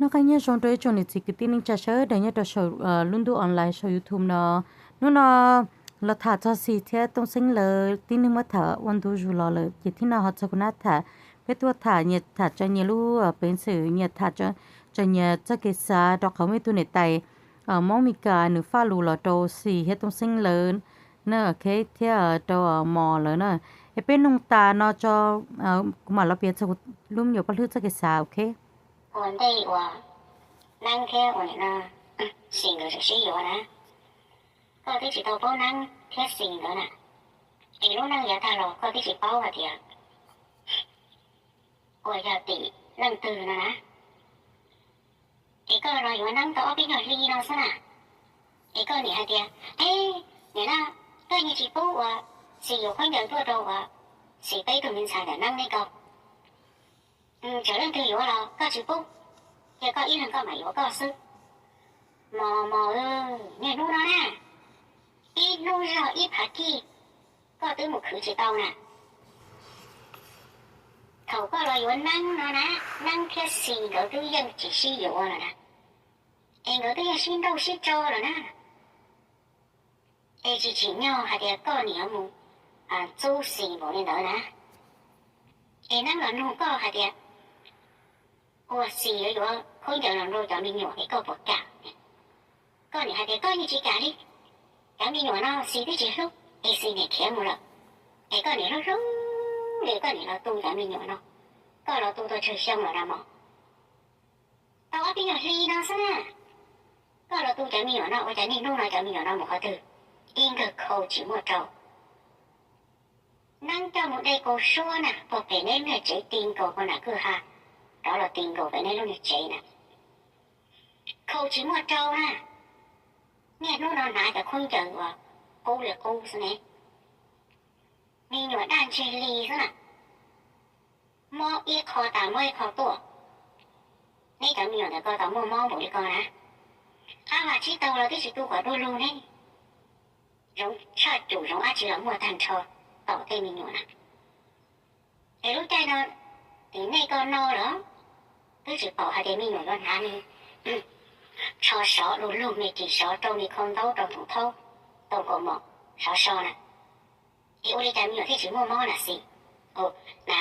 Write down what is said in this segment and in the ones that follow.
Noj qab nyob zoo rau ib tsoom niam txiv kwv tij neej tsa sawv daws nyob rau saum lub ntuj online saum YouTube no. Hnub no los tham txog Xis thiab Tooj Xeeb lawv tib neeg muab tham ua ntu zus los lawm ces thib no ho txog kuv nab tham. Peb tuaj tham nyias tham tso nyias lub peev xwm, nyias tham tso nyias txoj kev xav rau qhov muaj ib tug niam tais Hmoob Mes Kas nws faj lus los rau Xis thiab Tooj Xeeb lawv na, ok, thiab rau Mos lawv na. Es peb noog tas no tso, kuv mam los piav txog kuv lub me nyuam poj hlwb txoj kev xav, ok. Ua ntej uas Neeb thiab ua niam no Xis nkawd tseem sib yuav na, koj twb tsis tau paub Neeb thiab Xis nkawd na, es lub neej yav tag los koj twb tsis paub hais tias uas yog tim leej twg no na. Es koj los yuav Neeb tau ob peb nyuag hli no xwb na, es koj niam hais tias, e, niam na, koj yeej tsis pub uas Xis yuav khaub ncaws tuaj rau uas Xis peb tug me ntxhais ntawm Neeb ne koj. Txawm leej twg yuav los koj tsis pub, cia koj ib leeg koj mam yuav koj xwb. Mos, Mos, niaj hnub no na, ib hnub zog ib phav kij koj twb mus khwv tsis tau na. Thaum koj los yuav Neeb no na, Neeb thiab Xis nkawd twb yeej tsis sib yuav lawm na, es nkawd twb yeej sib nrauj sib tso lawm na. Es tsis tsim nyog hais tias koj niam yuav mus txub Xis npaum li ntawd na. Es Neeb los nug koj hais tias ua Xis yuav yuav khaub ncaws los rau cov me nyuam es koj puas kam? Koj niam hais tias koj yeej tsis kam li, cov me nyuam no Xis twb tsis hlub es Xis niam khiav mus lawm. Es koj niam hlub hlub li koj niam los tu cov me nyuam no, koj los tu tau tsawg xyoo lawm na Mos? Tau ob peb nyuag hli no xwb na. Koj los tu cov me nyuam no ua cas niaj hnub no cov me nyuam no mus qhov twg? Ib nkawg khau tsis muaj rau. Neeb coj mus de kaus suab na puag pem neb lub niag tsev ti nkaus puag nram kwj ha, rov los ti nkaus pem neb lub niag tsev na. Khau tsis muaj rau na. Niaj hnub no hnav cov khaub ncaws uas qub li qub xwb ne. Me nyuam daj ntseg li xwb na. Mob ib qho tas mob ib qho tuaj. Neb cov me nyuam ntawm ko tau muaj mob npaum li ko na. Qab vaj tsib taug los twb tsis tu kom du lug ne. Zoov tshaj cum zoov dab tsi los muaj tag nrho tom tej me nyuam na. Es lub caij no tim nej ko no los twb tsis pom hais tias me nyuam yuav hnav me tsho sov du lug me ris sov rau me khau ntaub rau nthoov thaub tau nkaus mom sov so na. Es ua li cas me nyuam thiaj tsis muaj mob na Xis, na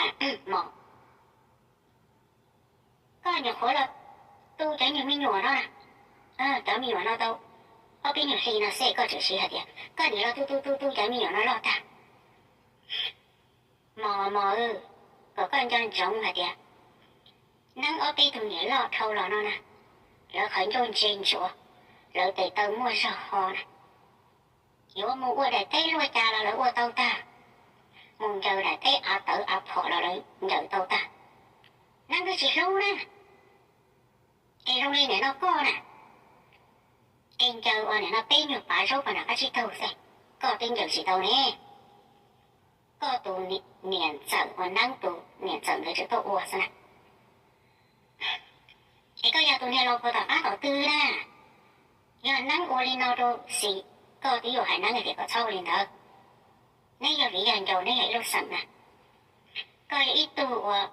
Mos? Koj nyuam qhuav los tu cov nyuag me nyuam no na, cov me nyuam no tau ob peb nyuag hli no xwb koj tseem siv hais tias koj niam los tu tu tu tu cov me nyuam no loj tag. Mos, Mos, kom koj nco ntsoov hais tias Neeb ob peb tug niam loj dhau los no na, lawv qhov ncauj ntse ntsuav, lawv tes taw muaj zog ho na. Yuav mus ua daim teb luaj cas los lawv ua tau tag, mus ncaws daim teb av tawv av phom los lawv ncaws tau tag. Neeb twb tsis hlub na. Es zoo li nim no koj na, es ncaws uas nim no peb nyuag pav zaub puag nram qab tsib taug xwb, koj twb ncaws tsis tau ne. Koj tus niam ntxawm uas Neeb tus niam ntxawm nkawd tseem tuaj ua xwb na. Es koj yog tus niag laus puag tom qab tom twg na? Yog Neeb ua li no rau Xis, koj twb yuav hais Neeb tias kom txhob ua li ntawd. Neb yog viv yog ncaus, neb yog ib lub xeem na. Koj yog ib tug uas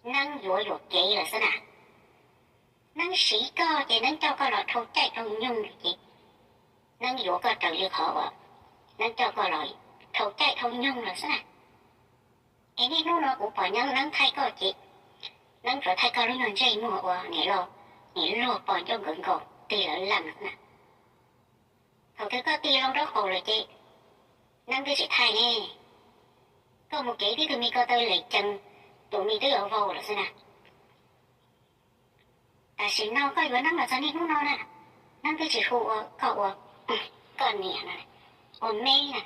Neeb yuav yuam kev lawm xwb na. Neeb siv koj ces Neeb coj koj los dhau caij dhau nyoog lawm ces Neeb yuav koj raws li qhov uas Neeb coj koj los dhau caij dhau nyoog lawm xwb na. Es niaj hnub no kuv pom nyob Neeb thaij koj ces Neeb tsuas thaij koj lub nyuag ntsej muag uas nim los nim luag pos ncauj nkawd nkaus tig lawv lees xwb na. Thaum twg koj tig loo rau qaum lawm ces Neeb twb tsis thaij ne. Koj mus kev tib tug me ko taw lem cees, tus me twb yuav vau lawm xwb na. Tam sim no koj yuav Neeb los txog niaj hnub no na, Neeb twb tsis hu ua koj ua koj niam no, ua me na,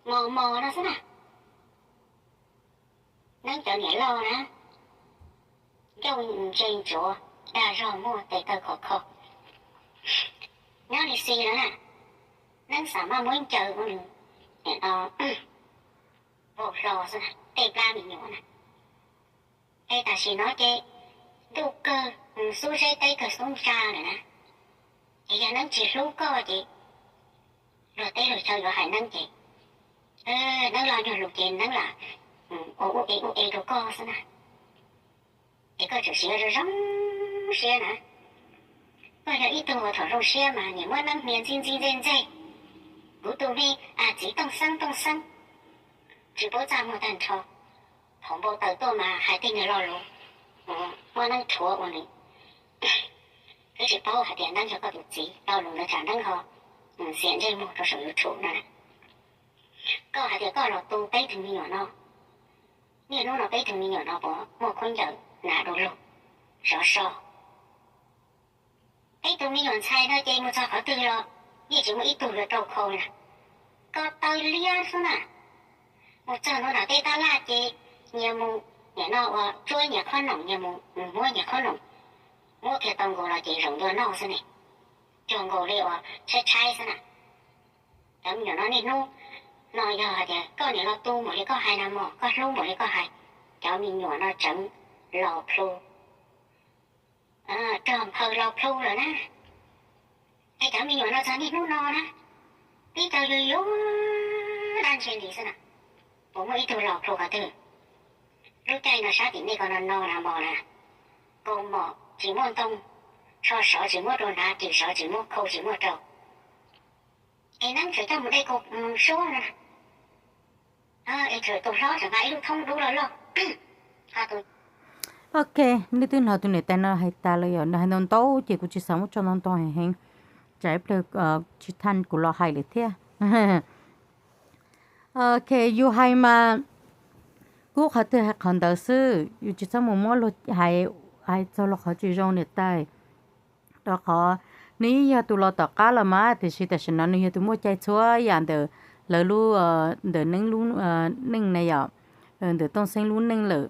mos mos no xwb na. Neeb cov niam loj na, ncauj ntse ntsuav, dag zog muaj tes taw khov kho. Nyob li Xis no na, Neeb xav maj muab ncaws ua nws nim no vau hlo xwb na, tej plab me nyuam na. Es tam sim no ces ntuj kawg xub zeb teb kawg xub ntsa lawm na. Es yog Neeb tsis hlub koj ces luag teb luag chaw yuav hais Neeb ces Neeb loj nyuag lus ces Neeb lam ua ub e ub e rau koj xwb na. Es koj tseem siv zoo zoo Zoo siab na, koj yog ib tug uas thaum zoo siab mas nim muab neeb hnia ntxig ntxig ntxeg ntxeg. Kuv tus me txiv tooj xeeb tooj xeeb, tsis paub txaj muag tag nrho, thaum npau taws tuaj mas hais tej niag lo lus muab neeb rhuav ua nws. Twb tsis paub hais tias neeb yog koj tus txiv, lo lus ntawd tsam neeb ho xiam ntsej muag rau saum YouTube no. Koj hais tias koj los tu peb tug me nyuam no, niaj hnub no peb tug me nyuam no puas muaj khaub ncaws hnav du lug, sov so? Peb tug me nyuam ntxhais no ces mus txog qhov twg los yeej tsis muaj ib tug yuav rau khau na. Koj taw liab xwb na. Mus txog ntua nram tej tab laj ces nyias mus, nim no uas tsuab nyias qhob noom, nyias mus muab nyias qhob noom, muab kiag tau nkaus los ces zaum ntua noj xwb ne. Cuag nkaus li uas tshaib tshaib xwb na. Cov me nyuam no niaj hnub no yog hais tias koj niam los tu npaum li koj hais na mog, koj hlub npaum li koj hais, cov me nyuam no tseem laus plhu, rog nphaw laus plhu lawm na. Es cov me nyuam no txog niaj hnub no na, tib co yuag yuag dab ntseg li xwb na. Puas muaj ib tug laus plhu qhov twg? Lub caij no sab tim nej ko no no na mog na, kaus mom tsis muaj ntoo, tsho sov tsis muab rau hnav, ris sov tsis muab khau tsis muab rau. Es neeb tseem coj mus de kaus suab no, es tseem tus hlob tseem nqa ib lub thoob dub loj loj. Ok, nej twb hnov tus niam tais no hais tas lawm yom, nws hais ntau ntau ces kuv tsis xav muab tso ntau ntau heev heev, tsam ib pliag tsis thaj kuv los hais lawm thiab. Ok, yus hais mas kub qhov twg hais qhov ntawd xwb, yus tsis txhob mus muab luag hais, hais txog luag qhov tsis zoo niam tais. Rau qhov nws yeej yog tus los tom qab los mas, tiam sis tam sim no nws yog tus muaj cai txhua yam ntawm lawv lub, ntawm neeb lub neej na yom, ntawm Tooj Xeeb lub neej lawm.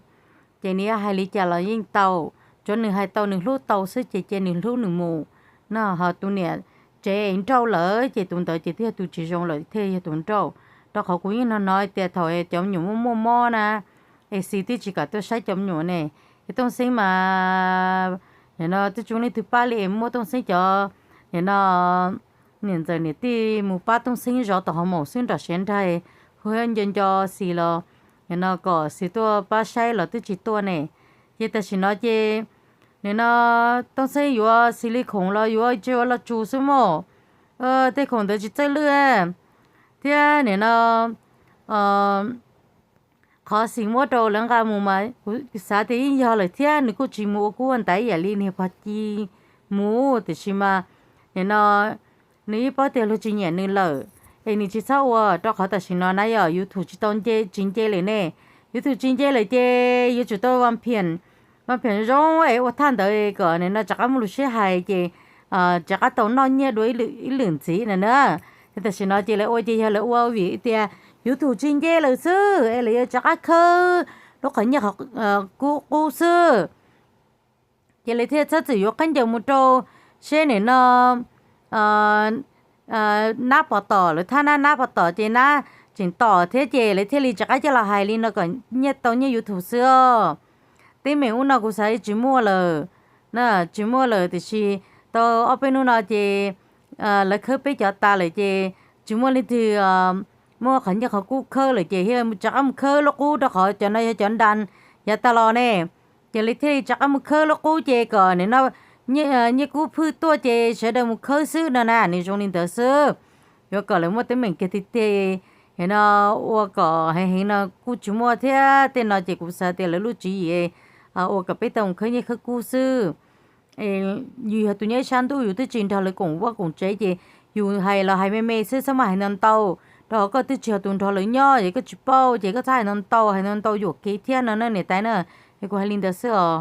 Ces nws yuav hais li cas los yeej tau, tsuav nws hais tau nws hlub tau xwb ces cia nws hlub nws mus. No ho tus niam tsev nrauj lawm ces tus ntawd ces thiaj yog tus tsis zoo lawm, thiaj yog tus nrauj. Rau qhov kuv yeej hnov hnov tias thaum cov me nyuam muaj muaj mob na, es Xis twb tsis kam tuaj saib cov me nyuam ne. Es Tooj Xeeb mas, nim no twb tsis muaj leej twg pab li es muab Tooj Xeeb cov, nim no niam ntxawm niam tij mus pab Tooj Xeeb zov tom hauv maum xwb nram siav nraig, hu nco nco Xis los, nim no kom Xis tuaj pab saib los twb tsis tuaj ne. Ces tam sim no ces nim no Tooj Xeeb yuav Xis li khoom los yuav tsis ua los tsus xwb mog. Tej khoom ntawd tsis txawj lwj thiab nim no qhov Xis muab rau lawv nqa mus mas kuv xav tias yeej yog lawm thiab, nws kuj tsis mus ua kub ua ntaiv ib yam li niag pog Ci mus, tiam sis mas nim no nws yeej paub tias luag tsis nyiam nws lawm, es nws tsis txhob ua, rau qhov tam sim no na yog YouTube tsis tau nce, tsis nce lawm ne. YouTube tsis nce lawm ces yuav tsum tau vaj phiam, vaj phiam zoo es ua thaj ntawd kom nim no rov qab muaj lus sib hais ces rov qab tau noj nyiaj dua ib lwm ntxiv na na. Tam sim no ces lawv ua ces yog lawv ua vim tias YouTube tsis nce lawm xwb es lawv yuav rov qab khawb lub qhov nyiaj qhov kub qub xwb. Ces lawv thiaj txhob txwm yuav khaub ncaws mus rau seb nim no nab pov tom, lawv thab nab, nab pov tom ces nab tseem tom thiab ces lawv thiaj li rov qab coj los hais li no kom nyiaj tau nyiaj YouTube xwb os. Teeb meem ub no kuv xav tsis muaj lawm, tsis muaj lawm tiam sis tau ob peb hnub no ces lawv khawb peb cov tas lawm ces tsis muaj leej twg muaj qhov nyiaj qhov kub khawb lawm ces thiaj rov qab mus khawb lub qub rau qhov cov no yog cov nra yav tas los ne. Ces lawv thiaj li rov qab mus khawb lub qub ces kom nim no nyiaj kub phwj tuaj ces sawv daws mus khawb xwb no na, nws zoo li ntawd xwb. Yuav kom lawv muaj teeb meem kiag tiag tiag, nim no ua kom heev heev no kuj tsis muaj thiab. Tej no ces kuv xav tias lawv lub tswv yim ua kom peb tau mus khawb nyiaj khawb kub xwb. Yus yog tus nyob ib sab ntuj yus twb tsis nrog lawv koom vaj koom tsev ces yus hais los hais me me xwb, txhob muaj hais ntau ntau. Rau qhov koj twb tsis yog tus nrog lawv nyob ces koj tsis paub ces koj txhob hais ntau ntau, hais ntau ntau yuam kev thiab no na niam tais na. Es kuv hais li ntawd xwb os.